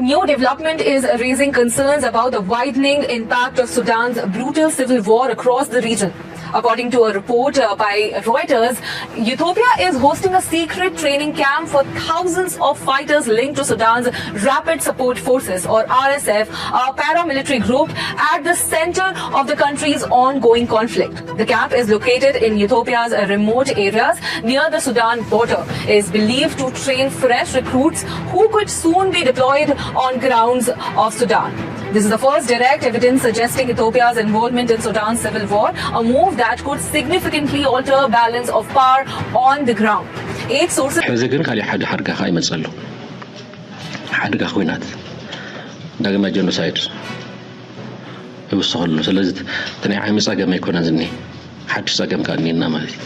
New development is raising concerns about the widening impact of Sudan's brutal civil war across the region. According to a report uh, by Reuters, Ethiopia is hosting a secret training camp for thousands of fighters linked to Sudan's Rapid Support Forces, or R S F, a paramilitary group at the center of the country's ongoing conflict. The camp is located in Ethiopia's remote areas near the Sudan border, is believed to train fresh recruits who could soon be deployed on grounds of Sudan. This is the first direct evidence suggesting Ethiopia's involvement in Sudan's civil war, a move that could significantly alter balance of power on the ground. Eight sources. ሕዚ ግን ካሊእ ሓደ ሓድጋ ከዓ ይመፅእ ኣሎ። ሓድጋ ኩናት፣ ዳግማይ ጀኖሳይድ ይውስኸሉ። ስለዚ እቲ ናይ ዓሚ ፀገም ኣይኮነን ዝኒ፣ ሓድሽ ፀገም ከዓ እኒና ማለት እዩ።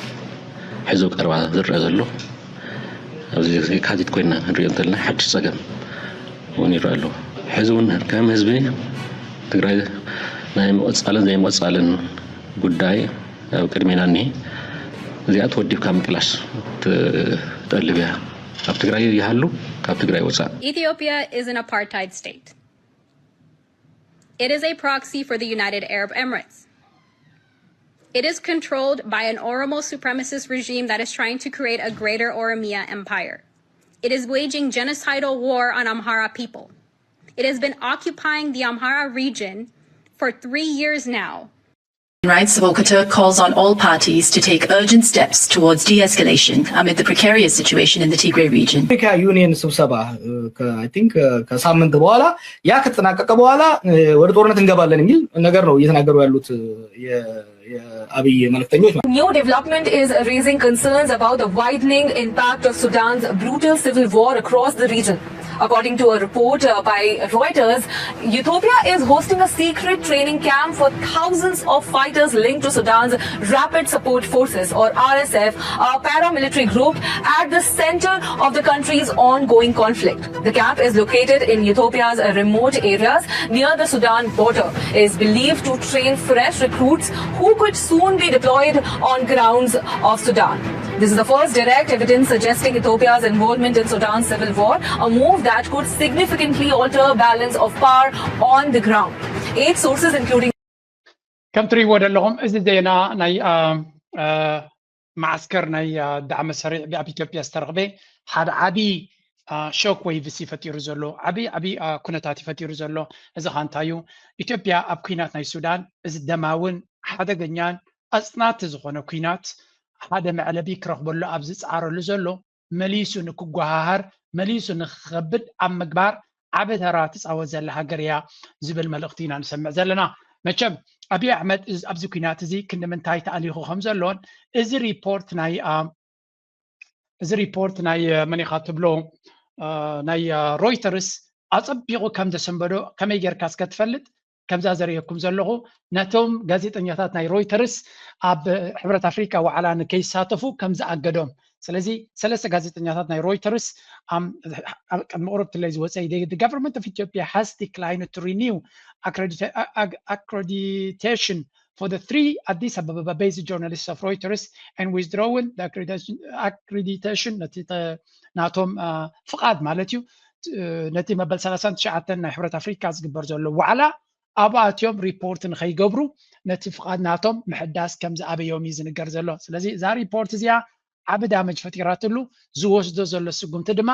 ሕዚ ቀረባ ዝረአ ዘሎ ኣብዚ የካቲት ኮይና ንሪኦ እንተለና ሓድሽ ፀገም እውን ይረአ ኣሎ። ሕዚ እውን ከም ህዝቢ ትግራይ ናይ ምቕፃልን ዘይምቕፃልን ጉዳይ ኣብ ቅድሜና እኒሄ። እዚኣ ተወዲብካ ምቅላስ ትጠልብ እያ። ኣብ ትግራይ ይሃሉ፣ ካብ ትግራይ ወፃእ። Ethiopia is an apartheid state. It is a proxy for the United Arab Emirates. It is controlled by an Oromo supremacist regime that is trying to create a greater Oromia empire. It is waging genocidal war on Amhara people. It has been occupying the Amhara region for three years now. Human rights advocate calls on all parties to take urgent steps towards de-escalation amid the precarious situation in the Tigray region. የአፍሪካ ዩኒየን ስብሰባ ከሳምንት በኋላ ያ ከተጠናቀቀ በኋላ ወደ ጦርነት እንገባለን የሚል ነገር ነው እየተናገሩ ያሉት የአብይ መልእክተኞች። New development is raising concerns about the widening impact of Sudan's brutal civil war across the region. According to a report uh, by Reuters, Ethiopia is hosting a secret training camp for thousands of fighters linked to Sudan's Rapid Support Forces, or R S F, a paramilitary group at the center of the country's ongoing conflict. The camp is located in Ethiopia's remote areas near the Sudan border, is believed to train fresh recruits who could soon be deployed on grounds of Sudan. This is the first direct evidence suggesting Ethiopia's involvement in Sudan's civil war, a move that could significantly alter balance of power on the ground. Eight sources, including ከም ትሪእዎ ዘለኹም እዚ ዜና ናይ መዓስከር ናይ ዳዕመ ሰሪዕ ኣብ ኢትዮጵያ ዝተረኽበ ሓደ ዓብዪ ሾክ ዌይቭስ እዩ ፈጢሩ ዘሎ። ዓብዪ ዓብዪ ኩነታት እዩ ፈጢሩ ዘሎ። እዚ ኸ እንታይ እዩ? ኢትዮጵያ ኣብ ኩናት ናይ ሱዳን እዚ ደማውን ሓደገኛን ኣፅናቲ ዝኾነ ኩናት ሓደ መዕለቢ ክረኽበሉ ኣብ ዝፀዓረሉ ዘሎ መሊሱ ንክጓሃሃር መሊሱ ንክኸብድ ኣብ ምግባር ዓቢ ተራ ትፃወት ዘላ ሃገር እያ ዝብል መልእኽቲ ኢና ንሰምዕ ዘለና። መቸም ኣብይ ኣሕመድ ኣብዚ ኩናት እዚ ክንዲ ምንታይ ተኣሊኹ ከም ዘሎን እዚ ሪፖርት ናይ እዚ ሪፖርት ናይ መን ኢኻ ትብሎ ናይ ሮይተርስ ኣፀቢቑ ከም ዘሰንበዶ ከመይ ጌርካ እስከ ትፈልጥ? ከምዛ ዘርእየኩም ዘለኹ ነቶም ጋዜጠኛታት ናይ ሮይተርስ ኣብ ሕብረት ኣፍሪካ ዋዕላ ንከይሳተፉ ከም ዝኣገዶም። ስለዚ ሰለስተ ጋዜጠኛታት ናይ ሮይተርስ ቅድሚ ቁሩብ ትለይ ዝወፀ the government of Ethiopia has declined to renew accreditation for the three Addis Ababa based journalists of Reuters and withdrawn the accreditation ነቲ ናቶም ፍቓድ ማለት እዩ ነቲ መበል ሰላሳን ትሽዓተን ናይ ሕብረት ኣፍሪካ ዝግበር ዘሎ ዋዕላ ኣብኡ ኣትዮም ሪፖርት ንኸይገብሩ ነቲ ፍቓድ ናቶም ምሕዳስ ከም ዝኣበዮም እዩ ዝንገር ዘሎ። ስለዚ እዛ ሪፖርት እዚኣ ዓቢ ዳመጅ ፈጢራትሉ ዝወስዶ ዘሎ ስጉምቲ ድማ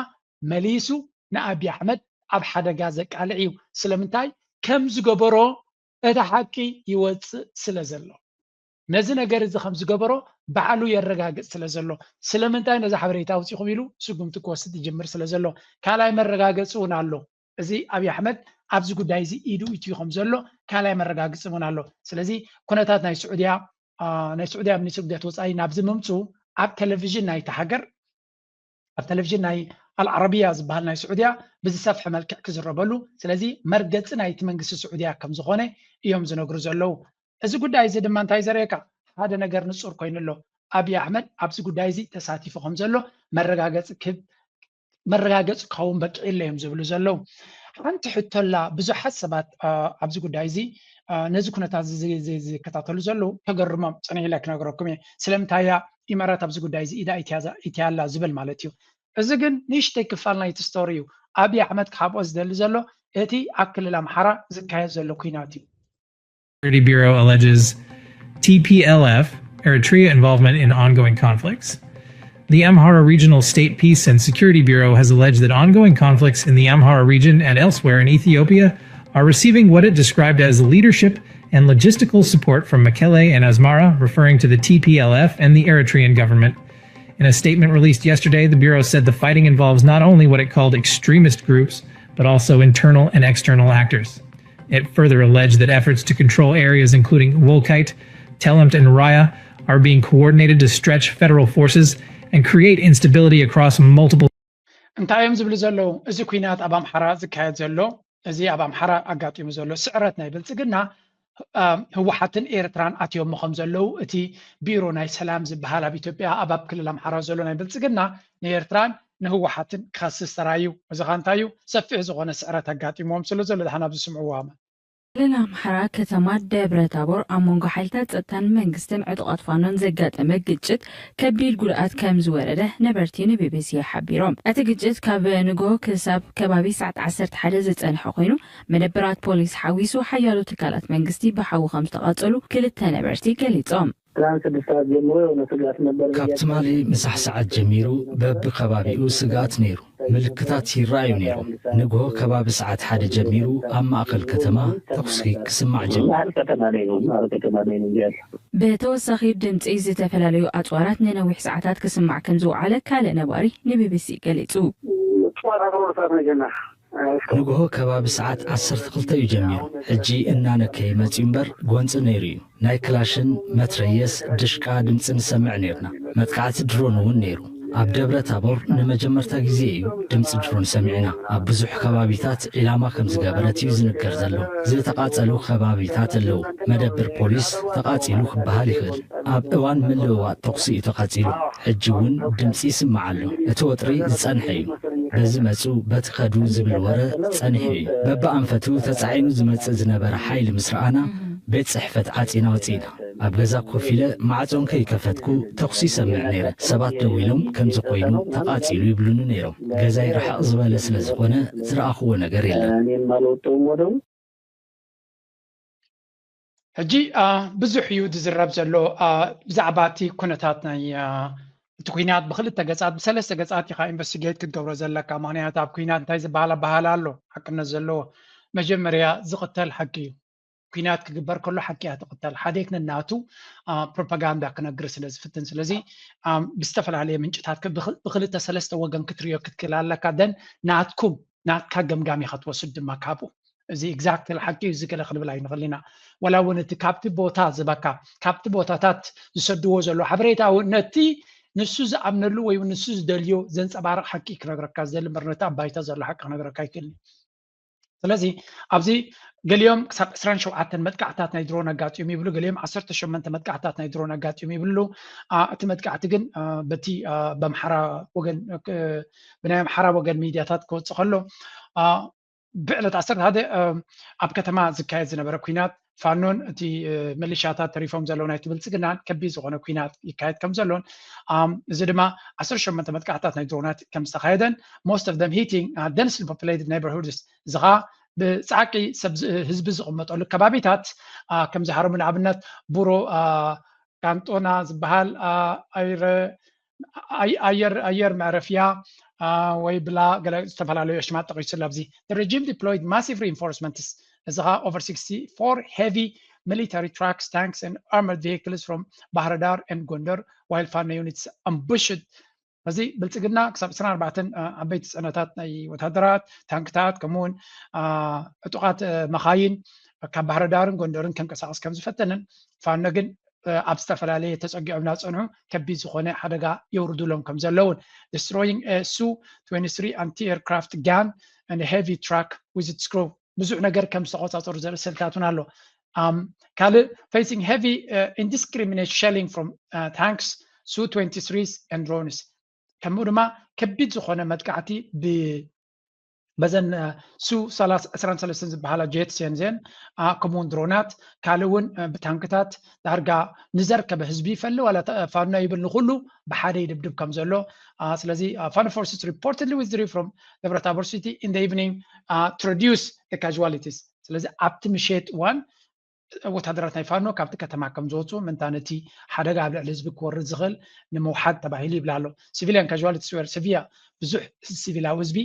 መሊሱ ንኣብይ ኣሕመድ ኣብ ሓደጋ ዘቃልዕ እዩ። ስለምንታይ ከም ዝገበሮ እቲ ሓቂ ይወፅእ ስለ ዘሎ ነዚ ነገር እዚ ከም ዝገበሮ ባዕሉ የረጋግፅ ስለ ዘሎ ስለምንታይ ነዚ ሓበሬታ ኣውፂኹም ኢሉ ስጉምቲ ክወስድ ይጅምር ስለ ዘሎ ካልኣይ መረጋገፂ እውን ኣሎ። እዚ ኣብይ ኣሕመድ ኣብዚ ጉዳይ እዚ ኢዱ ኢትዩ ከም ዘሎ ካልኣይ መረጋግፂ እውን ኣሎ። ስለዚ ኩነታት ናይ ስዑድያ ናይ ስዑድያ ሚኒስትሪ ጉዳያት ወፃኢ ናብዚ ምምፁ ኣብ ቴሌቪዥን ናይቲ ሃገር ኣብ ቴሌቪዥን ናይ ኣልዓረብያ ዝበሃል ናይ ስዑድያ ብዝሰፍሐ መልክዕ ክዝረበሉ ስለዚ መርገፂ ናይቲ መንግስቲ ስዑድያ ከም ዝኾነ እዮም ዝነግሩ ዘለዉ። እዚ ጉዳይ እዚ ድማ እንታይ ዘርእየካ ሓደ ነገር ንፁር ኮይኑ ኣሎ። ኣብይ ኣሕመድ ኣብዚ ጉዳይ እዚ ተሳቲፉ ከም ዘሎ መረጋገፂ ክብ መረጋገፂ ክኸውን በቂዕለ እዮም ዝብሉ ዘለዉ። ሓንቲ ሕቶላ ብዙሓት ሰባት ኣብዚ ጉዳይ እዚ ነዚ ኩነታት ዝከታተሉ ዘለዉ ተገርሞም ፅንሕ ኢለ ክነግረኩም እየ። ስለምንታይ እያ ኢማራት ኣብዚ ጉዳይ እዚ ኢዳ ኢትያላ ዝብል ማለት እዩ። እዚ ግን ንእሽተይ ክፋል ናይቲ ስቶሪ እዩ። ኣብይ ኣሕመድ ክሓብኦ ዝደሊ ዘሎ እቲ ኣብ ክልል ኣምሓራ ዝካየድ ዘሎ ኩናት እዩ። Security Bureau alleges T P L F Eritrea involvement in ongoing conflicts. The Amhara Regional State Peace and Security Bureau has alleged that ongoing conflicts in the Amhara region and elsewhere in Ethiopia are receiving what it described as leadership and logistical support from Mekelle and Asmara, referring to the T P L F and the Eritrean government. In a statement released yesterday, the Bureau said the fighting involves not only what it called extremist groups, but also internal and external actors. It further alleged that efforts to control areas including Wolkite, Telemt, and Raya are being coordinated to stretch federal forces and create instability across multiple እንታይ እዮም ዝብሉ ዘለዉ? እዚ ኩናት ኣብ ኣምሓራ ዝካየድ ዘሎ፣ እዚ ኣብ ኣምሓራ ኣጋጢሙ ዘሎ ስዕረት ናይ ብልጽግና፣ ህወሓትን ኤርትራን ኣትዮሞ ከም ዘለዉ እቲ ቢሮ ናይ ሰላም ዝበሃል ኣብ ኢትዮጵያ ኣብ ኣብ ክልል ኣምሓራ ዘሎ ናይ ብልጽግና ንኤርትራን ንህወሓትን ክኸስስ ተራዩ። እዚ ኸ እንታይ እዩ? ሰፊሕ ዝኾነ ስዕረት ኣጋጢምዎም ስለ ዘሎ ድሓን ኣብዚ ስምዕዎ ኣማ ክልል ኣምሓራ ከተማ ደብረ ታቦር ኣብ መንጎ ሓይልታት ጸጥታን መንግስትን ዕጡቓት ፋኖን ዘጋጠመ ግጭት ከቢድ ጉድኣት ከም ዝወረደ ነበርቲ ንቢቢሲ ሓቢሮም። እቲ ግጭት ካብ ንግሆ ክሳብ ከባቢ ሰዓት ዓሰርተ ሓደ ዝጸንሐ ኮይኑ፣ መደበራት ፖሊስ ሓዊሱ ሓያሎ ትካላት መንግስቲ ብሓዊ ከም ዝተቓጸሉ ክልተ ነበርቲ ገሊጾም። ትናንት ስድስት ሰዓት ጀምሮ የሆነ ስጋት ነበር። ካብ ትማሊ ምሳሕ ሰዓት ጀሚሩ በብከባቢኡ ስግኣት ነይሩ። ምልክታት ይረኣዩ ነይሮም። ንግሆ ከባቢ ሰዓት ሓደ ጀሚሩ ኣብ ማእኸል ከተማ ተኹሲ ክስማዕ ጀሚሩ። መሀል ከተማ ላይ ነው፣ መሀል ከተማ ላይ ነው ያለ። ብተወሳኺ ድምፂ ዝተፈላለዩ ኣፅዋራት ንነዊሕ ሰዓታት ክስማዕ ከም ዝወዓለ ካልእ ነባሪ ንቢቢሲ ገሊፁ። ጠዋት አስራ ሁለት ሰዓት ነው ጀመረ። ንግሆ ከባቢ ሰዓት ዓሰርተ ክልተ እዩ ጀሚሩ። ሕጂ እናነከየ መፂኡ እምበር ጎንፂ ነይሩ እዩ። ናይ ክላሽን መትረየስ ድሽቃ ድምፂ ንሰምዕ ነይርና። መጥቃዕቲ ድሮን እውን ነይሩ። ኣብ ደብረ ታቦር ንመጀመርታ ግዜ እዩ ድምፂ ድሮን ሰሚዕና። ኣብ ብዙሕ ከባቢታት ዒላማ ከም ዝገበረት እዩ ዝንገር ዘሎ። ዝተቓጸሉ ከባቢታት ኣለዉ። መደብር ፖሊስ ተቓጺሉ ክበሃል ይኽእል። ኣብ እዋን ምልውዋጥ ተኹሲ እዩ ተቓጺሉ። ሕጂ እውን ድምፂ ይስማዕ ኣሎ። እቲ ወጥሪ ዝጸንሐ እዩ። በዚ መጹ በቲ ከዱ ዝብል ወረ ጸኒሑ እዩ። በብኣንፈቱ ተጻዒኑ ዝመጽእ ዝነበረ ሓይሊ ምስ ረኣና ቤት ጽሕፈት ዓጺና ወጺእና። ኣብ ገዛ ኮፍ ኢለ ማዕጾን ከይከፈትኩ ተኹሲ ይሰምዕ ነይረ። ሰባት ደው ኢሎም ከምዚ ኮይኑ ተቓጺሉ ይብሉኒ ነይሮም። ገዛይ ርሕቕ ዝበለ ስለ ዝኾነ ዝረኣኽዎ ነገር የለን። እኔም አልወጣሁም ወደው ሕጂ አ፣ ብዙሕ እዩ ዝዝረብ ዘሎ አ፣ ብዛዕባ እቲ ኩነታት ናይ አ፣ እቲ ኩናት ብክልተ ገጻት ብሰለስተ ገጻት ኢኻ ኢንቨስቲጌት ክትገብሮ ዘለካ። ምክንያቱ ኣብ ኩናት እንታይ ዝበሃል ኣበሃህላ ኣሎ ሓቅነት ዘለዎ። መጀመርያ ዝቕተል ሓቂ እዩ። ኩናት ክግበር ከሎ ሓቂ እያ ትቕተል። ሓዴክ ነናቱ አ፣ ፕሮፓጋንዳ ክነግር ስለ ዝፍትን ስለዚ አ፣ ብዝተፈላለየ ምንጭታት ከ- ብክ- ብክልተ ሰለስተ ወገን ክትሪኦ ክትክእል ኣለካ። ደን ናትኩም ናትካ ገምጋም ኢኻ ትወስድ ድማ ካብኡ እዚ ኤግዛክት ሓቂ እዩ፣ እዚ ገለ ክንብል ኣይንኽእል ኢና። ወላ እውን እቲ ካብቲ ቦታ ዝበካ ካብቲ ቦታታት ዝሰድዎ ዘሎ ሓበሬታ እውን ነቲ ንሱ ዝኣምነሉ ወይ እውን ንሱ ዝደልዮ ዘንፀባርቕ ሓቂ ክነግረካ ዝደሊ እምበር ነቲ ኣብ ባይታ ዘሎ ሓቂ ክነግረካ ኣይክእልን እዩ። ስለዚ ኣብዚ ገሊኦም ክሳብ ዕስራን ሸውዓተን መጥቃዕታት ናይ ድሮን ኣጋጢሙ ይብሉ፣ ገሊኦም ዓሰርተ ሸሞንተ መጥቃዕታት ናይ ድሮን ኣጋጢሙ ይብሉ። አ፣ እቲ መጥቃዕቲ ግን አ፣ በቲ አ፣ በምሓራ ወገን አ፣ ብናይ ኣምሓራ ወገን ሚድያታት ክወፅእ ከሎ አ፣ ብዕለት ዓሰርተ ሓደ ኣብ ከተማ ዝካየድ ዝነበረ ኩናት ፋኖን እቲ ሚሊሻታት ተሪፎም ዘለዉ ናይቲ ብልፅግናን ከቢድ ዝኾነ ኩናት ይካየድ ከም ዘሎን እዚ ድማ ዓሰርተ ሸሞንተ መጥቃዕታት ናይ ድሮናት ከም ዝተኻየደን most of them hitting densely populated neighborhoods እዚ ኸዓ ብፃዕቂ ሰብ ህዝቢ ዝቕመጠሉ ከባቢታት ከም ዝሃረሙ ንኣብነት ቡሮ ካንጦና ዝበሃል ኣይረ ኣየር ኣየር መዕረፍያ ወይ ብላ ገለ ዝተፈላለዩ ኣሽማት ጠቂሱላ ኣብዚ the regime deployed massive reinforcements እዚ ኸዓ over sixty-four heavy military trucks, tanks and armored vehicles from ባህርዳር and ጎንደር while ፋኖ units ambushed እዚ ብልፅግና ክሳብ ዕስራን ኣርባዕተን ዓበይቲ ፅዕነታት ናይ ወታደራት ታንክታት ከምኡውን ዕጡቓት መኻይን ካብ ባህርዳርን ጎንደርን ከንቀሳቐስ ከም ዝፈተንን ፋኖ ግን ኣብ ዝተፈላለየ ተፀጊዖም እናፀንሑ ከቢድ ዝኾነ ሓደጋ የውርዱሎም ከም ዘለውን destroying a Su twenty-three anti-aircraft gun and a heavy truck with its crew ብዙሕ ነገር ከም ዝተቆፃፀሩ ዘርኢ ስእልታት እውን ኣሎ። ካልእ facing heavy indiscriminate shelling from tanks, Su twenty-threes and drones ከምኡ ድማ ከቢድ ዝኾነ መጥቃዕቲ ብ በዘን ሱ ዕስራን ሰለስተን ዝበሃላ ጀትስ እየን እዚአን። ከምኡውን ድሮናት፣ ካልእ እውን ብታንክታት ዳርጋ ንዘርከበ ህዝቢ ይፈሊ ዋላ ፋኖ ይብል ንኩሉ ብሓደ ይድብድብ ከም ዘሎ። ስለዚ Fano forces reportedly withdrew from ደብረታቦር city in the evening to reduce the casualties። ስለዚ ኣብቲ ምሸት እዋን ወታደራት ናይ ፋኖ ካብቲ ከተማ ከም ዝወፁ፣ ምንታ ነቲ ሓደጋ ኣብ ልዕሊ ህዝቢ ክወርድ ዝኽእል ንምውሓድ ተባሂሉ ይብል ኣሎ። Civilian casualties were severe። ብዙሕ ሲቪላዊ ህዝቢ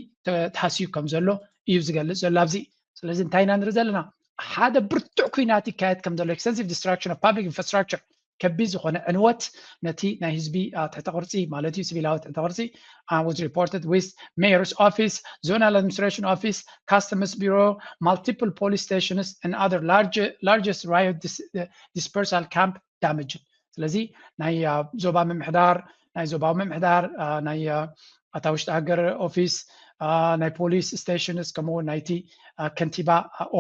ተሃስዩ ከም ዘሎ እዩ ዝገልፅ ዘሎ ኣብዚ። ስለዚ እንታይ ኢና ንርኢ ዘለና? ሓደ ብርቱዕ ኩናት ይካየድ ከም ዘሎ፣ extensive destruction of public infrastructure፣ ከቢድ ዝኾነ ዕንወት ነቲ ናይ ህዝቢ ትሕተ ቅርፂ ማለት እዩ፣ ሲቪላዊ ትሕተ ቅርፂ was reported with mayor's office, zonal administration office, customs bureau, multiple police stations and other large largest riot dispersal camp damaged። ስለዚ ናይ ዞባ ምምሕዳር፣ ናይ ዞባዊ ምምሕዳር፣ ናይ ኣታ ውሽጢ ሃገር ኦፊስ፣ ናይ ፖሊስ ስቴሽንስ፣ ከምኡ እውን ናይቲ ከንቲባ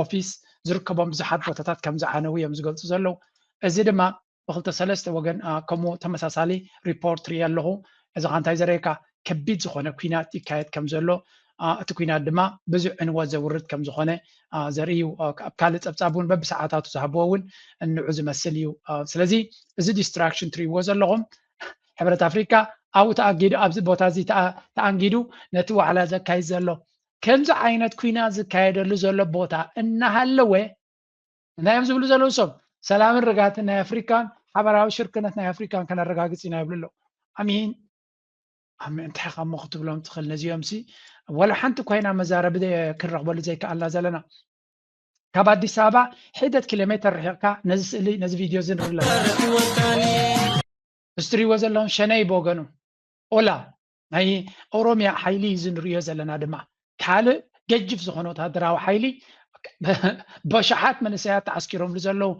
ኦፊስ ዝርከቦም ብዙሓት ቦታታት ከም ዝዓነው እዮም ዝገልፁ ዘለዉ። እዚ ድማ ብክልተ ሰለስተ ወገን ከምኡ ተመሳሳሊ ሪፖርት ርኢ ኣለኹ። እዚ ካ እንታይ ዘርእየካ? ከቢድ ዝኾነ ኩናት ይካየድ ከም ዘሎ፣ እቲ ኩናት ድማ ብዙሕ ዕንወት ዘውርድ ከም ዝኾነ ዘርእዩ፣ ኣብ ካልእ ፀብፃብ እውን በብሰዓታቱ ዝሃብዎ እውን እንዑ ዝመስል እዩ። ስለዚ እዚ ዲስትራክሽን ትርእይዎ ዘለኹም፣ ሕብረት ኣፍሪካ ኣብኡ ተኣጊዱ፣ ኣብዚ ቦታ እዚ ተኣንጊዱ ነቲ ዋዕላ ዘካይድ ዘሎ፣ ከምዚ ዓይነት ኩናት ዝካየደሉ ዘሎ ቦታ እናሃለወ እንታይ እዮም ዝብሉ ዘለዉ? ሰብ ሰላምን ርጋትን ናይ ኣፍሪካን ሓበራዊ ሽርክነት ናይ ኣፍሪካን ከነረጋግፅ ኢና ይብሉ ኣለዉ። ኣሚን ኣሜን። እንታይ ካ እሞ ክትብሎም ትኽእል? ነዚኦም ሲ ወላ ሓንቲ ኮይና መዛረቢ ክንረኽበሉ ዘይከኣልና ዘለና። ካብ ኣዲስ ኣበባ ሒደት ኪሎ ሜትር ርሒቕካ ነዚ ስእሊ፣ ነዚ ቪድዮ እዚ ንርኢ ኣለና። እዚ ትሪእዎ ዘለኹም ሸነይ ብወገኑ ኦላ ናይ ኦሮሚያ ሓይሊ እዩ ዝንሪኦ ዘለና። ድማ ካልእ ገጅፍ ዝኾነ ወታደራዊ ሓይሊ በሽሓት መንእሰያት ተዓስኪሮምሉ ዘለዉ፣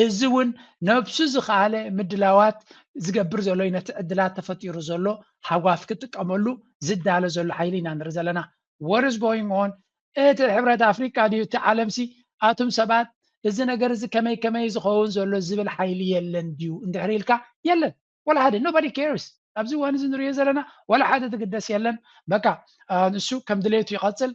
እዚ እውን ነብሱ ዝኸኣለ ምድላዋት ዝገብር ዘሎ እዩ። ነቲ ዕድላት ተፈጢሩ ዘሎ ሃጓፍ ክጥቀመሉ ዝዳለ ዘሎ ሓይሊ ኢና ንርኢ ዘለና። What is going on? እቲ ሕብረት ኣፍሪካ ድዩ እቲ ዓለምሲ? ኣቱም ሰባት፣ እዚ ነገር እዚ ከመይ ከመይ ዝኸውን ዘሎ ዝብል ሓይሊ የለን ድዩ እንድሕር ኢልካ፣ የለን። ወላ ሓደ፣ nobody cares። ኣብዚ እዋን እዚ ንሪኦ ዘለና ወላ ሓደ ዝግደስ የለን። በቃ ንሱ ከም ድሌቱ ይቐፅል፣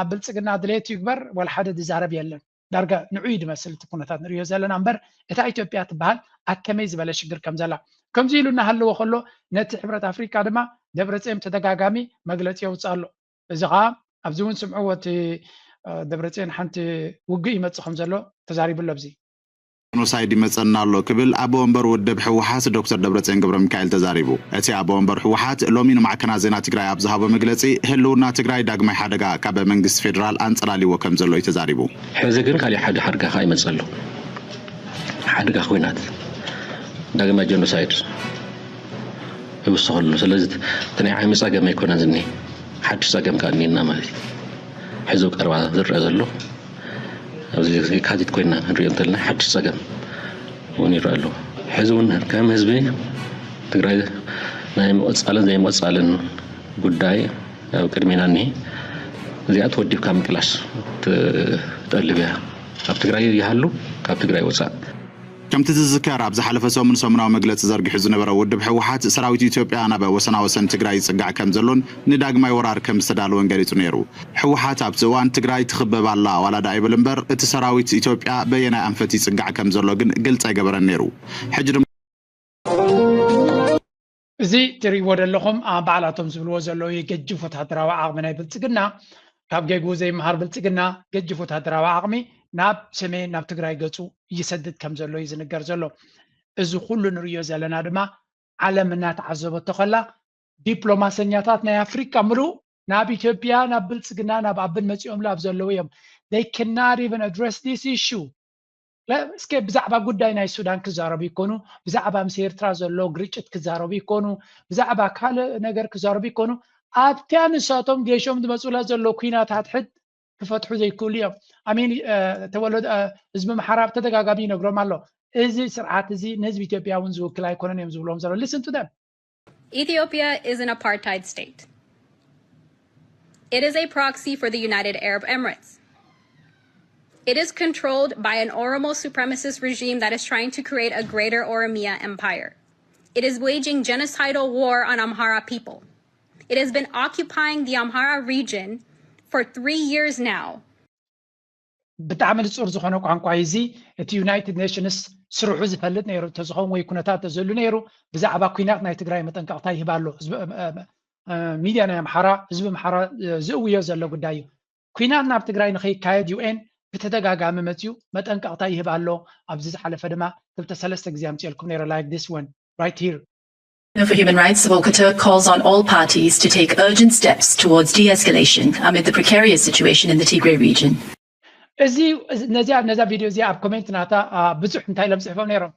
ብልፅግና ድሌቱ ይግበር፣ ወላ ሓደ ዝዛረብ የለን። ዳርጋ ንዑ እዩ ዝመስል እቲ ኩነታት ንሪኦ ዘለና እምበር፣ እታ ኢትዮጵያ ትበሃል ኣከመይ ዝበለ ሽግር ከም ዘላ። ከምዚ ኢሉ እናሃለወ ከሎ ነቲ ሕብረት ኣፍሪካ ድማ ደብረፅዮን ተደጋጋሚ መግለፂ የውፅእ ኣሎ። እዚ ከዓ ኣብዚ እውን ስምዕዎ፣ እቲ ደብረፅዮን ሓንቲ ውግእ ይመፅእ ከም ዘሎ ተዛሪቡ ኣሎ። ኣብዚ ጀኖሳይድ ይመፀና ኣሎ ክብል ኣቦ ወንበር ውድብ ህወሓት ዶክተር ደብረፅዮን ገብረ ሚካኤል ተዛሪቡ። እቲ ኣቦ ወንበር ህወሓት ሎሚ ንማዕከናት ዜና ትግራይ ኣብ ዝሃቦ መግለፂ፣ ህልውና ትግራይ ዳግማይ ሓደጋ ካብ መንግስቲ ፌዴራል ኣንፀላልይዎ ከም ዘሎ እዩ ተዛሪቡ። ሕዚ ግን ካሊእ ሓደ ሓደጋ ከዓ ይመፅእ ኣሎ። ሓደጋ ኩናት፣ ዳግማይ ጀኖሳይድ ይውስኸሉ። ስለዚ እቲ ናይ ዓሚ ፀገም ኣይኮነን ዝኒ ሓድሽ ፀገም ከዓ እኒና ማለት እዩ። ሕዚ ቀረባ ዝረአ ዘሎ ኣብዚ የካቲት ኮይና ንሪኦ እንተለና ሓድሽ ፀገም እውን ይረአ ኣሎ። ሕዚ እውን ከም ህዝቢ ትግራይ ናይ ምቕፃልን ዘይምቕፃልን ጉዳይ ኣብ ቅድሚና እኒሄ። እዚኣ ተወዲብካ ምቅላስ ትጠልብ እያ። ኣብ ትግራይ ይሃሉ፣ ካብ ትግራይ ወፃእ። ከምቲ ዝዝከር ኣብ ዝሓለፈ ሰሙን ሰሙናዊ መግለፂ ዘርጊሑ ዝነበረ ውድብ ህወሓት ሰራዊት ኢትዮጵያ ናብ ወሰናወሰን ትግራይ ይፅጋዕ ከም ዘሎን ንዳግማይ ወራር ከም ዝተዳለወን ገሊፁ ነይሩ። ህወሓት ኣብቲ እዋን ትግራይ ትኽበብ ኣላ ዋላ ዳ ይብል እምበር እቲ ሰራዊት ኢትዮጵያ በየናይ ኣንፈት ይፅጋዕ ከም ዘሎ ግን ግልፂ ኣይገበረን ነይሩ። ሕጂ ድማ እዚ ትርእይዎ ዘለኹም ባዕላቶም ዝብልዎ ዘለዉ የገጅፍ ወታደራዊ ዓቕሚ ናይ ብልፅግና ካብ ጌግኡ ዘይምሃር ብልፅግና ገጅፍ ወታደራዊ ዓቕሚ ናብ ሰሜን ናብ ትግራይ ገፁ ይሰድድ ከም ዘሎ እዩ ዝንገር ዘሎ። እዚ ኩሉ ንርእዮ ዘለና ድማ ዓለም እናተዓዘበቶ ከላ ዲፕሎማሰኛታት ናይ ኣፍሪቃ ምሉእ ናብ ኢትዮጵያ ናብ ብልፅግና ናብ ኣብን መፂኦምሉ ኣብ ዘለዉ እዮም። They cannot even address this issue። እስከ ብዛዕባ ጉዳይ ናይ ሱዳን ክዛረቡ ይኮኑ፣ ብዛዕባ ምስ ኤርትራ ዘሎ ግርጭት ክዛረቡ ይኮኑ፣ ብዛዕባ ካልእ ነገር ክዛረቡ ይኮኑ፣ ኣብቲያ ንሳቶም ጌሾም ዝመፁላ ዘሎ ኩናት ሓድሕድ ክፈትሑ ዘይክእሉ እዮም። ኣሚን ተወለደ ህዝቢ ምሓራ ብተደጋጋሚ ይነግሮም ኣሎ። እዚ ስርዓት እዚ ንህዝቢ ኢትዮጵያ እውን ዝውክል ኣይኮነን እዮም ዝብሎም ዘሎ። Listen to them. Ethiopia is an apartheid state. It is a proxy for the United Arab Emirates. It is controlled by an Oromo supremacist regime that is trying to create a greater Oromia empire. It is waging genocidal war on Amhara people. It has been occupying the Amhara region for three years now. ብጣዕሚ ንጹር ዝኾነ ቋንቋ እዩ እዚ። እቲ ዩናይትድ ኔሽንስ ስርሑ ዝፈልጥ ነይሩ እንተዝኸውን ወይ ኩነታት ተዘሉ ነይሩ ብዛዕባ ኩናት ናይ ትግራይ መጠንቀቕታ ይህብ ኣሎ። ሚድያ ናይ ኣምሓራ ህዝቢ ኣምሓራ ዝእውዮ ዘሎ ጉዳይ እዩ። ኩናት ናብ ትግራይ ንኸይካየድ ዩኤን ብተደጋጋሚ መፅዩ መጠንቀቕታ ይህብ ኣሎ። ኣብዚ ዝሓለፈ ድማ ክልተ ሰለስተ ግዜ ኣምፅኤልኩም ነይረ like this one right here. For Human Rights, the Volkatur calls on all parties to take urgent steps towards de-escalation amid the precarious situation in the Tigray region. እዚ ነዚኣ ነዛ ቪድዮ እዚኣ ኣብ ኮሜንት ናታ ብዙሕ እንታይ ኢሎም ፅሕፎም ነይሮም።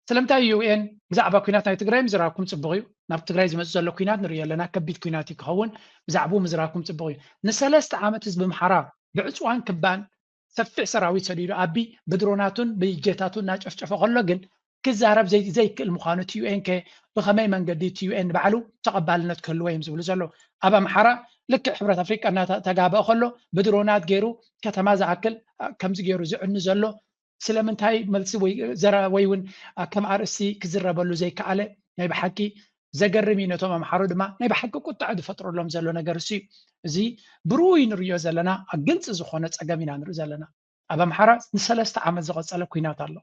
ስለምንታይ ዩኤን ብዛዕባ ኩናት ናይ ትግራይ ምዝራብኩም ፅቡቅ እዩ። ናብ ትግራይ ዝመፅ ዘሎ ኩናት ንሪኦ ኣለና። ከቢድ ኩናት እዩ ክኸውን። ብዛዕባኡ ምዝራብኩም ፅቡቅ እዩ። ንሰለስተ ዓመት ህዝቢ ኣምሓራ ብዕፅዋን ክባን ሰፊሕ ሰራዊት ሰዲዱ ኣቢ ብድሮናቱን ብጀታቱን እናጨፍጨፈ ከሎ ግን ክዛረብ ዘይክእል ምዃኑ እቲ ዩኤን ከ ብኸመይ መንገዲ እቲ ዩኤን ባዕሉ ተቐባልነት ክህልዎ እዮም ዝብሉ ዘለዉ። ኣብ ኣምሓራ ልክዕ ሕብረት ኣፍሪቃ እናተጋበአ ከሎ ብድሮናት ገይሩ ከተማ ዝኣክል ከምዚ ገይሩ ዝዕኑ ዘሎ ስለምንታይ መልሲ ወይ እውን ከም ኣርእስቲ ክዝረበሉ ዘይከኣለ ናይ ብሓቂ ዘገርም እዩ። ነቶም ኣምሓሩ ድማ ናይ ብሓቂ ቁጥዐ ዝፈጥረሎም ዘሎ ነገር እሱ እዩ። እዚ ብርኡይ ንሪኦ ዘለና ኣብ ግልፂ ዝኾነ ፀገም ኢና ንርኢ ዘለና። ኣብ ኣምሓራ ንሰለስተ ዓመት ዝቐፀለ ኩናት ኣሎ።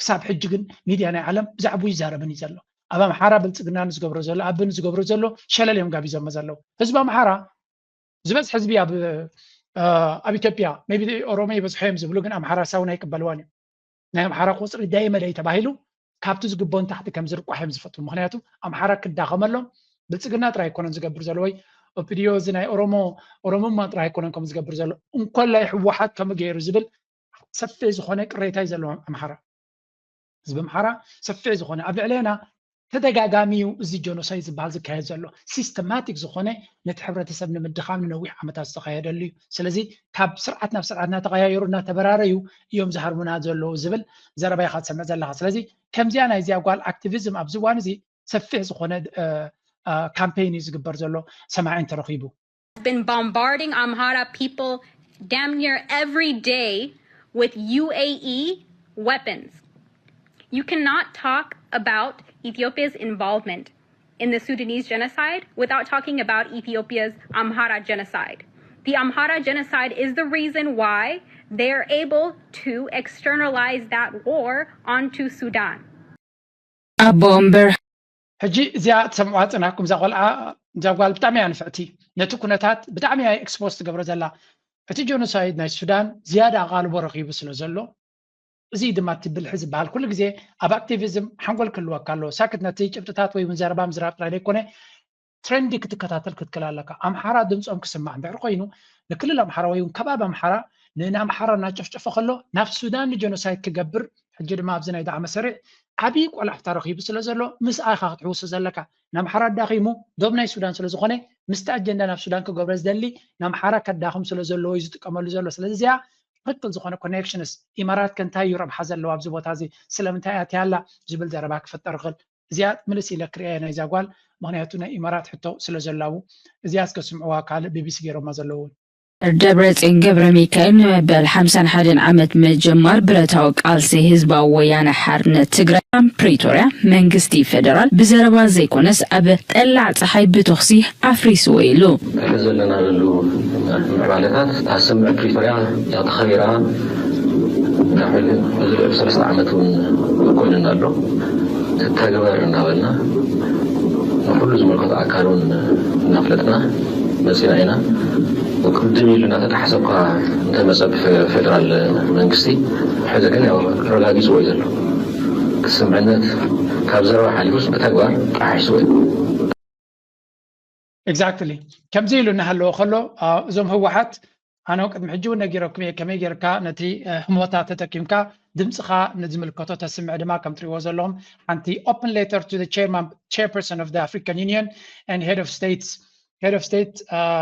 ክሳብ ሕጂ ግን ሚድያ ናይ ዓለም ብዛዕባኡ ይዛረብን እዩ ዘሎ። ኣብ ኣምሓራ ብልፅግና ንዝገብሮ ዘሎ ኣቢ ንዝገብሮ ዘሎ ሸለል እዮም ጋቢዞሞ ዘለዉ። ህዝቢ ኣምሓራ ዝበዝሕ ህዝቢ ኣብ ኣብ ኢትዮጵያ ቢ ኦሮሞ ይበዝሖ እዮም ዝብሉ ግን ኣምሓራ ሳውን ኣይቅበልዋን እዮም። ናይ ኣምሓራ ቁፅሪ ደይ መደይ ተባሂሉ ካብቲ ዝግቦ ንታሕቲ ከም ዝርቋሕ እዮም ዝፈትዉ። ምክንያቱ ኣምሓራ ክዳኸመሎም ብልፅግና ጥራይ ኣይኮነን ዝገብር ዘሎ ወይ ኦፒዲዮ እዚ ናይ ኦሮሞ ኦሮሞማ ጥራይ ኣይኮነን ከም ዝገብር ዘሎ እንኮላይ ህወሓት ከምኡ ገይሩ ዝብል ሰፊሕ ዝኾነ ቅሬታ እዩ ዘለዎ ኣምሓራ። ህዝቢ ኣምሓራ ሰፊሕ ዝኾነ ኣብ ልዕሌና ተደጋጋሚ እዩ እዚ ጀኖሳይድ ዝበሃል ዝካየድ ዘሎ ሲስተማቲክ ዝኾነ ነቲ ሕብረተሰብ ንምድኻም ንነዊሕ ዓመታት ዝተኻየደሉ እዩ። ስለዚ ካብ ስርዓት ናብ ስርዓት እናተቐያየሩ እናተበራረዩ እዮም ዝሃርሙና ዘለዉ ዝብል ዘረባ ኢኻ ትሰምዕ ዘለኻ። ስለዚ ከምዚኣ ናይዚኣ ጓል ኣክቲቪዝም ኣብዚ እዋን እዚ ሰፊሕ ዝኾነ ካምፔይን እዩ ዝግበር ዘሎ ሰማዒ እንተረኺቡ። Been bombarding Amhara people damn near every day with U A E weapons. You cannot talk about Ethiopia's involvement in the Sudanese genocide without talking about Ethiopia's Amhara genocide. The Amhara genocide is the reason why they're able to externalize that war onto Sudan. ኣቦ እምበር ሕጂ እዚኣ ትሰምዕዋ ዝፀናሕኩም እዛ ቆልዓ እዛ ጓል ብጣዕሚ እያ ንፍዕቲ። ነቲ ኩነታት ብጣዕሚ እያ ኤክስፖዝ ትገብሮ ዘላ። እቲ ጀኖሳይድ ናይ ሱዳን ዝያዳ ኣቓልቦ ረኺቡ ስለ ዘሎ እዚ ድማ እቲ ብልሒ ዝበሃል ኩሉ ግዜ ኣብ ኣክቲቪዝም ሓንጎል ክህልወካ ኣለዎ። ሳክት ነቲ ጭብጥታት ወይ እውን ዘረባ ምዝራብ ጥራይ ዘይኮነ ትሬንዲ ክትከታተል ክትክእል ኣለካ። ኣምሓራ ድምፆም ክስማዕ እንድሕር ኮይኑ ንክልል ኣምሓራ ወይ እውን ከባቢ ኣምሓራ ንኣምሓራ እናጨፍጨፈ ከሎ ናብ ሱዳን ንጀኖሳይድ ክገብር ሕጂ ድማ ኣብዚ ናይ ዳዕመ ሰሪዕ ዓብዪ ቆላሕታ ረኺቡ ስለ ዘሎ ምስኣ ኢኻ ክትሕውሶ ዘለካ። ንኣምሓራ ኣዳኺሙ ዶብ ናይ ሱዳን ስለ ዝኾነ ምስቲ ኣጀንዳ ናብ ሱዳን ክገብሮ ዝደሊ ንኣምሓራ ከዳኽም ስለ ዘለዎ እዩ ዝጥቀመሉ ዘሎ። ስለዚ እዚኣ ትኽክል ዝኾነ ኮኔክሽንስ ኢማራት ከ እንታይ እዩ ረብሓ ዘለዎ ኣብዚ ቦታ እዚ ስለምንታይ ኣትያ ኣላ ዝብል ዘረባ ክፍጠር ይኽእል። እዚኣ ምልስ ኢለ ክርእያ እየ ናይዛ ጓል ምኽንያቱ ናይ ኢማራት ሕቶ ስለ ዘላቡ እዚኣ እስከ ስምዕዋ ካልእ ቢቢሲ ገይሮማ ዘለዉ እውን ደብረፅዮን ገብረ ሚካኤል ንመበል ሓምሳን ሓደን ዓመት ምጅማር ብረታዊ ቃልሲ ህዝባዊ ወያነ ሓርነት ትግራይ ኣብ ፕሪቶርያ መንግስቲ ፌደራል ብዘረባ ዘይኮነስ ኣብ ጠላዕ ፀሓይ ብተኹሲ ኣፍሪስዎ ኢሉ። ዘለና ዘለዉ ምዕባለታት ኣብ ስምምዕ ፕሪቶርያ ተኸቢራ ብዙሕ ሰለስተ ዓመት እውን ኮይኑና ኣሎ። ትተግበር እናበልና ንኩሉ ዝምልከቶ ኣካል እውን እናፍለጥና መፂና ኢና። ቅድም ኢሉ እናተጣሕሰ እኳ እንተመፀ ብፌደራል መንግስቲ ሕዚ ግን ያው ተረጋጊፅዎ እዩ ዘሎ። ስምምዕነት ካብ ዘረባ ሓሊፉስ ብተግባር ጣሒስዎ እዩ። ኤግዛክትሊ ከምዚ ኢሉ እናሃለዎ ከሎ እዞም ህወሓት ኣነ ቅድሚ ሕጂ እውን ነጊረኩም እየ ከመይ ጌርካ ነቲ ህሞታ ተጠቂምካ ድምፅኻ ንዝምልከቶ ተስምዕ ድማ ከም ትሪእዎ ዘለኹም ሓንቲ open letter to the chairman chairperson of the African Union and head of states head of state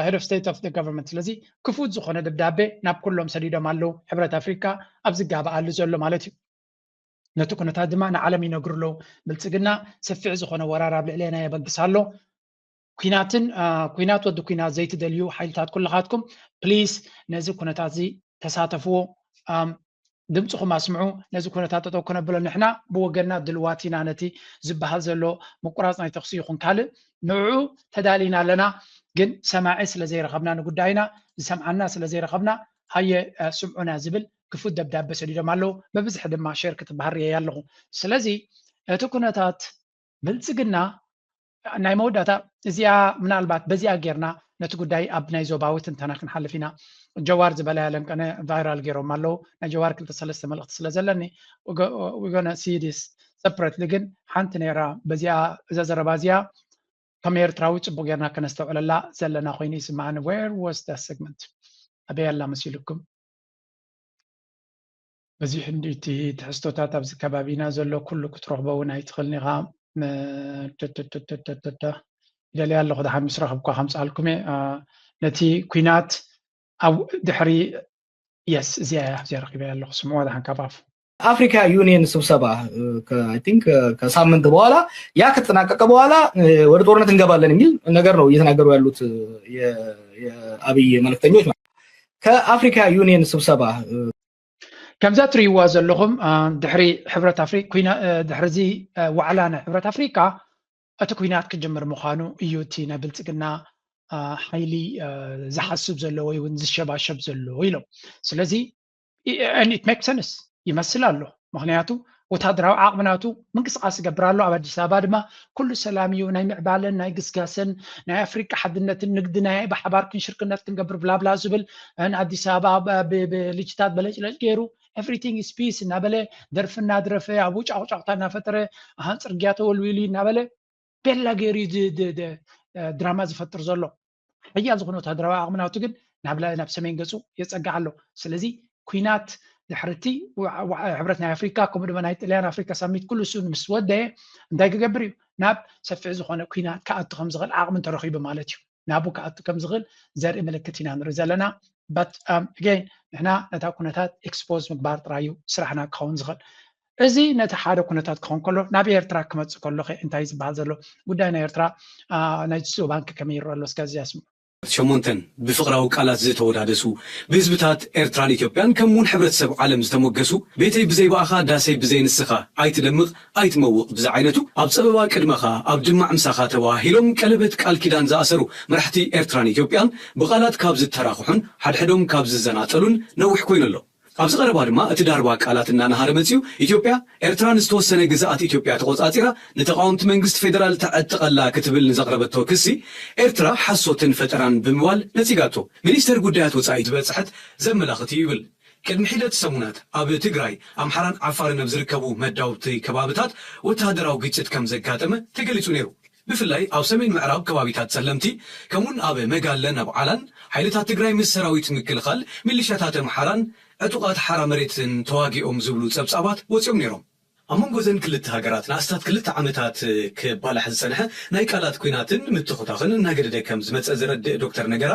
head of state of the government ስለዚ ክፉት ዝኾነ ደብዳቤ ናብ ኩሎም ሰዲዶም ኣለዉ። ሕብረት ኣፍሪካ ኣብ ዝጋበኣሉ ዘሎ ማለት እዩ። ነቲ ኩነታት ድማ ንዓለም ይነግሩ ኣለዉ። ብልፅግና ሰፊሕ ዝኾነ ወራር ኣብ ልዕሌና የበግስ ኣሎ። ኩናትን ኩናት ወዲ ኩናት ዘይትደልዩ ሓይልታት ኩልኻትኩም ፕሊስ ነዚ ኩነታት እዚ ተሳተፍዎ። ድምፅኹም ኣስምዑ። ነዚ ኩነታት ጠጠው ክነብሎ ንሕና ብወገንና ድልዋት ኢና። ነቲ ዝበሃል ዘሎ ምቁራፅ ናይ ተኽሲ ይኹን ካልእ ንዕኡ ተዳሊና ኣለና። ግን ሰማዒ ስለ ዘይረኸብና ንጉዳይና ዝሰምዓና ስለ ዘይረኸብና ሃየ ስምዑና ዝብል ክፉት ደብዳቤ ሰዲዶም ኣለዉ። ብብዝሒ ድማ ሸር ክትበሃል ርእየ ኣለኹ። ስለዚ እቲ ኩነታት ብልፅግና ናይ መወዳእታ እዚኣ ምናልባት በዚኣ ጌርና ነቲ ጉዳይ ኣብ ናይ ዞባዊ ትንተና ክንሓልፍ ኢና። ጀዋር ዝበላ ያለንቀነ ቫይራል ገይሮም ኣለዉ። ናይ ጀዋር ክልተ ሰለስተ መልእኽቲ ስለ ዘለኒ we gonna see this separately። ግን ሓንቲ ነይራ በዚኣ እዛ ዘረባ እዚኣ ከም ኤርትራዊ ጽቡቅ ጌርና ከነስተውዕለላ ዘለና ኮይኑ ይስምዓኒ። Where was that segment? ኣበይ ኣላ መሲልኩም? በዚሕ እንዲ እቲ ትሕዝቶታት ኣብዚ ከባቢና ዘሎ ኩሉ ክትረኽቦ እውን ኣይትኽእልን ኢኻ። ደልየ ኣለኹ ደሓን ምስ ረኸብኳ ከምፅኣልኩም እየ። ነቲ ኩናት ድሕሪ የስ እዚኣ እያ እዚኣ ረኪበያ ኣለኹ ስምዖ ደሓን ካብ ኣፉ። አፍሪካ ዩኒየን ስብሰባ ከሳምንት በኋላ ያ ከተጠናቀቀ በኋላ ወደ ጦርነት እንገባለን የሚል ነገር ነው እየተናገሩ ያሉት የአብይ መልእክተኞች። ከአፍሪካ ዩኒየን ስብሰባ ከምዛ ትርእይዋ ዘለኹም ድሕሪ ሕብረት ኣፍሪካ ድሕሪ እዚ ዋዕላ ናይ ሕብረት ኣፍሪካ እቲ ኩናት ክጅምር ምዃኑ እዩ እቲ ናይ ብልፅግና ሓይሊ ዝሓስብ ዘሎ ወይ እውን ዝሸባሸብ ዘሎ ኢሎም። ስለዚ it makes sense ይመስል ኣሎ። ምክንያቱ ወታደራዊ ዓቕሚ ናቱ ምንቅስቃስ ይገብር ኣሎ። ኣብ ኣዲስ ኣበባ ድማ ኩሉ ሰላም እዩ። ናይ ምዕባለን ናይ ግስጋሰን ናይ ኣፍሪቃ ሓድነትን ንግዲ ናይ ብሓባር ክንሽርክነት ክንገብር ብላብላ ዝብል ኣዲስ ኣበባ ብልጅታት በለጭለጭ ገይሩ everything is peace እናበለ ደርፊ እናድረፈ ኣብኡ ጫቁጫቁታ እናፈጠረ ኣሃን ፅርግያ ተወልዊሉ እናበለ ቤላ ገይሩ ድራማ ዝፈጥር ዘሎ። ሓያል ዝኾነ ወታደራዊ ዓቕሚ ናቱ ግን ናብ ሰሜን ገፁ የፀግዕ ኣሎ። ስለዚ ኩናት ድሕርቲ ሕብረት ናይ ኣፍሪካ ከምኡ ድማ ናይ ጥልያን ኣፍሪካ ሳሚት ኩሉ እሱ ምስ ወደየ እንታይ ክገብር እዩ? ናብ ሰፊሕ ዝኾነ ኩናት ክኣቱ ከም ዝኽእል ዓቕሚ እንተረኺቡ ማለት እዩ። ናብኡ ክኣቱ ከም ዝኽእል ዘርኢ ምልክት ኢና ንርኢ ዘለና። But again ንሕና ነታ ኩነታት expose ምግባር ጥራይ እዩ ስራሕና ክኸውን ዝኽእል። እዚ ነቲ ሓደ ኩነታት ክኸውን ከሎ ናብ ኤርትራ ክመፅእ ከሎ ከ እንታይ ዝበሃል ዘሎ ጉዳይ ናይ ኤርትራ ናይ ጅስኡ ባንክ ከመይ ይረአ ኣሎ እስከ እዚ ኣስምዑ። ሸሞንተን ብፍቕራዊ ቃላት ዝተወዳደሱ ብህዝብታት ኤርትራን ኢትዮጵያን ከምኡውን ሕብረተሰብ ዓለም ዝተሞገሱ ቤተይ ብዘይ ብኣኻ ዳሰይ ብዘይ ንስኻ ኣይትደምቕ ኣይትመውቕ ብዝዓይነቱ ኣብ ጸበባ ቅድመኻ ኣብ ድማዕ ምሳኻ ተወሃሂሎም ቀለበት ቃል ኪዳን ዝኣሰሩ መራሕቲ ኤርትራን ኢትዮጵያን ብቓላት ካብ ዝተራኽሑን ሓድሕዶም ካብ ዝዘናጠሉን ነዊሕ ኮይኑ ኣሎ። ኣብዚ ቀረባ ድማ እቲ ዳርባ ቃላት እናነሃረ መጺኡ ኢትዮጵያ ኤርትራ ንዝተወሰነ ግዝኣት ኢትዮጵያ ተቆጻጺራ ንተቃወምቲ መንግስቲ ፌደራል ተዕጥቐላ ክትብል ንዘቕረበቶ ክሲ ኤርትራ ሓሶትን ፈጠራን ብምባል ነጺጋቶ። ሚኒስተር ጉዳያት ወጻኢ ዝበጽሐት ዘመላኽት እዩ ይብል። ቅድሚ ሒደት ሰሙናት ኣብ ትግራይ ኣምሓራን ዓፋርን ኣብ ዝርከቡ መዳውብቲ ከባብታት ወተሃደራዊ ግጭት ከም ዘጋጠመ ተገሊጹ ነይሩ። ብፍላይ ኣብ ሰሜን ምዕራብ ከባቢታት ጸለምቲ ከምኡን ኣብ መጋለን ኣብ ዓላን ሓይልታት ትግራይ ምስ ሰራዊት ምክልኻል ሚሊሻታት ኣምሓራን ዕጡቓት ሓራ መሬትን ተዋጊኦም ዝብሉ ጸብጻባት ወጺኦም ነይሮም። ኣብ መንጎ ዘን ክልተ ሃገራት ንኣስታት ክልተ ዓመታት ክባላሕ ዝጸንሐ ናይ ቃላት ኲናትን ምትኹታኽን እናገደደ ከም ዝመጸ ዘረድእ ዶክተር ነገራ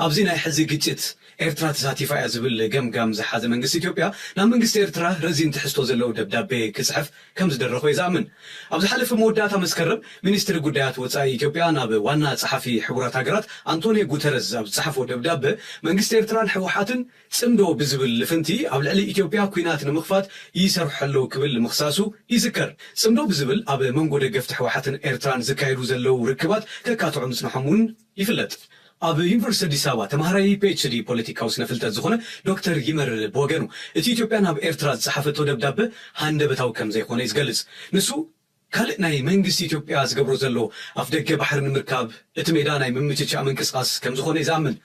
ኣብዚ ናይ ሕዚ ግጭት ኤርትራ ተሳቲፋ እያ ዝብል ገምጋም ዝሓዘ መንግስቲ ኢትዮጵያ ናብ መንግስቲ ኤርትራ ረዚን ትሕዝቶ ዘለዎ ደብዳቤ ክጽሕፍ ከም ዝደረኾ እዩ ዝኣምን። ኣብ ዝሓለፈ መወዳእታ መስከረም ሚኒስትሪ ጉዳያት ወጻኢ ኢትዮጵያ ናብ ዋና ጸሓፊ ሕቡራት ሃገራት ኣንቶኒዮ ጉተረዝ ኣብ ዝጸሓፎ ደብዳበ መንግስቲ ኤርትራን ህወሓትን ጽምዶ ብዝብል ልፍንቲ ኣብ ልዕሊ ኢትዮጵያ ኲናት ንምኽፋት ይሰርሑ ኣለዉ ክብል ምኽሳሱ ይዝከር። ጽምዶ ብዝብል ኣብ መንጎ ደገፍቲ ህወሓትን ኤርትራን ዝካየዱ ዘለዉ ርክባት ከካትዑ ምጽንሖም እውን ይፍለጥ። ኣብ ዩኒቨርሲቲ ኣዲስ ኣበባ ተምሃራይ ፒኤችዲ ፖለቲካዊ ስነፍልጠት ዝኾነ ዶክተር ይመር ብወገኑ እቲ ኢትዮጵያ ናብ ኤርትራ ዝጸሓፈቶ ደብዳበ ሃንደበታዊ ከም ዘይኮነ እዩ ዝገልጽ። ንሱ ካልእ ናይ መንግስቲ ኢትዮጵያ ዝገብሮ ዘሎ ኣፍደገ ባሕሪ ንምርካብ እቲ ሜዳ ናይ ምምችቻእ ምንቅስቃስ ከም ዝኾነ እዩ ዝኣምን።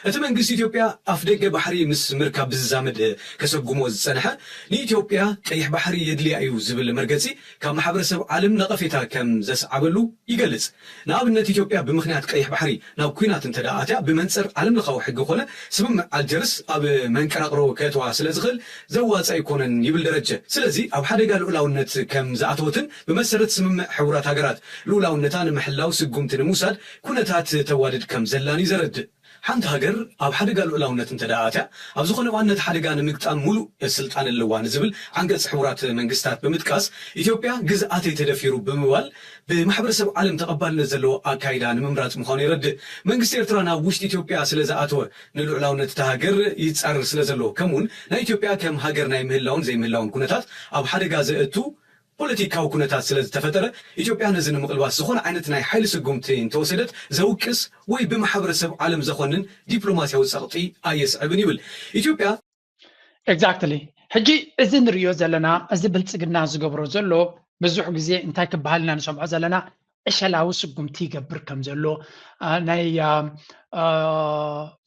እቲ መንግስቲ ኢትዮጵያ ኣፍደገ ባሕሪ ምስ ምርካብ ብዝዛመድ ከሰጉሞ ዝጸንሐ ንኢትዮጵያ ቀይሕ ባሕሪ የድልያ እዩ ዝብል መርገጺ ካብ ማሕበረሰብ ዓለም ነቐፌታ ከም ዘስዓበሉ ይገልጽ። ንኣብነት ኢትዮጵያ ብምኽንያት ቀይሕ ባሕሪ ናብ ኲናት እንተ ኣትያ ብመንጽር ዓለም ለኻዊ ሕጊ ኮነ ስምምዕ ኣልጀርስ ኣብ መንቀራቕሮ ከእትዋ ስለ ዝኽእል ዘዋጽእ ኣይኮነን ይብል ደረጀ። ስለዚ ኣብ ሓደጋ ልኡላውነት ከም ዝኣተወትን ብመሰረት ስምምዕ ሕቡራት ሃገራት ልኡላውነታ ንምሕላው ስጉምቲ ንምውሳድ ኩነታት ተዋድድ ከም ዘላን እዩ ዘረድእ። ሓንቲ ሃገር ኣብ ሓደጋ ልዑላውነት እንተ ደኣ ኣትያ፣ ኣብ ዝኾነ እዋን ነቲ ሓደጋ ንምግጣም ሙሉእ ስልጣን ኣለዋ ንዝብል ዓንቀጽ ሕቡራት መንግስታት ብምጥቃስ፣ ኢትዮጵያ ግዝኣተይ ተደፊሩ ብምባል ብማሕበረሰብ ዓለም ተቐባልነት ዘለዎ ኣካይዳ ንምምራጽ ምዃኑ የረድእ። መንግስቲ ኤርትራ ናብ ውሽጢ ኢትዮጵያ ስለ ዝኣተወ፣ ንልዑላውነት እታ ሃገር ይጻረር ስለ ዘሎ፣ ከምኡውን ናይ ኢትዮጵያ ከም ሃገር ናይ ምህላውን ዘይምህላውን ኩነታት ኣብ ሓደጋ ዘእቱ ፖለቲካዊ ኩነታት ስለ ዝተፈጠረ፣ ኢትዮጵያ ነዚ ንምቕልባስ ዝኾነ ዓይነት ናይ ሓይሊ ስጉምቲ እንተወሰደት ዘውቅስ ወይ ብማሕበረሰብ ዓለም ዘኾንን ዲፕሎማሲያዊ ጸቕጢ ኣየስዕብን ይብል። ኢትዮጵያ ኤግዛክትሊ። ሕጂ እዚ ንሪኦ ዘለና፣ እዚ ብልጽግና ዝገብሮ ዘሎ ብዙሕ ግዜ እንታይ ክበሃል ኢና ንሰምዖ ዘለና፣ ዕሸላዊ ስጉምቲ ይገብር ከም ዘሎ፣ አ፣ ናይ፣ አ፣ አ፣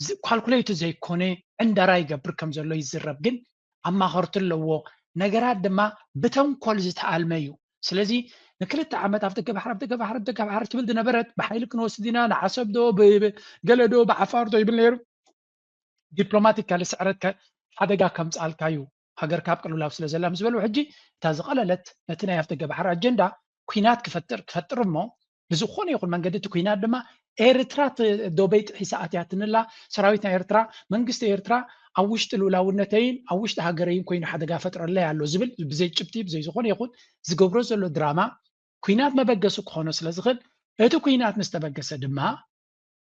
ዝ-፣ ካልኩሌቱ ዘይኮነ ዕንደራ ይገብር ከም ዘሎ ይዝረብ። ግን ኣማኸርቲ ኣለዎ። ነገራት ድማ ብተንኮል ዝተኣልመ እዩ። ስለዚ ንክልተ ዓመት ኣብ ደገ ባሕሪ፣ ኣብ ደገ ባሕሪ፣ ኣብ ደገ ባሕሪ ትብል ዝነበረት፣ ብሓይሊ ክንወስድ ኢና፣ ንዓሰብ ዶ፣ ብ-፣ ብ-፣ ገለ ዶ፣ ብዓፋር ዶ ይብል ነይሩ። ዲፕሎማቲካሊ ስዕረት ከ-፣ ሓደጋ ከምጽኣልካ እዩ፣ ሃገርካ ኣብ ቅልውላው ስለ ዘላ ምስ በሉ፣ ሕጂ እታ ዝቐለለት ነቲ ናይ ኣፍደገ ባሕሪ ኣጀንዳ ኲናት ክፈጥር፣ ክፈጥር እሞ ብዝኾነ ይኹን መንገዲ እቲ ኲናት ድማ ኤርትራ ት-፣ ዶበይ ጥሒሳ ኣትያትንላ፣ ሰራዊት ናይ ኤርትራ፣ መንግስቲ ኤርትራ ኣብ ውሽጢ ልኡላውነተይን ኣብ ውሽጢ ሃገረይን ኮይኑ ሓደጋ ፈጥረለይ ኣሎ ዝብል ብዘይ ጭብጢ ብዘይ ዝኾነ ይኹን ዝገብሮ ዘሎ ድራማ ኲናት መበገሲ ክኾኖ ስለ ዝኽእል፣ እቲ ኲናት ምስ ተበገሰ ድማ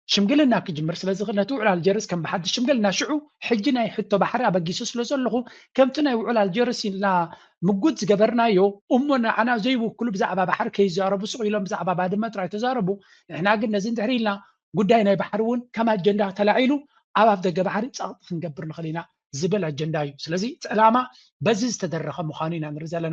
ሽምግልና ክጅምር ስለ ዝኽእል፣ ነቲ ውዕል ኣልጀርስ ከም ብሓድሽ ሽምግልና ሽዑ፣ ሕጂ ናይ ሕቶ ባሕሪ ኣበጊሱ ስለ ዘለኹ፣ ከምቲ ናይ ውዕል ኣልጀርስ ኢልና ምጉት ዝገበርናዮ እሞ ንዓና ዘይውክሉ ብዛዕባ ባሕሪ ከይዛረቡ ስቕ ኢሎም ብዛዕባ ባድመ ጥራይ ተዛረቡ። ንሕና ግን ነዚ እንድሕሪ ኢልና ጉዳይ ናይ ባሕሪ እውን ከም ኣጀንዳ ተላዒሉ ኣብ ኣፍደገ ባሕሪ ጸቕጢ ክንገብር ንኽእል ኢና ዝብል ኣጀንዳ እዩ። ስለዚ እቲ ዕላማ በዚ ዝተደረኸ ምዃኑ ኢና ንርኢ ዘለና።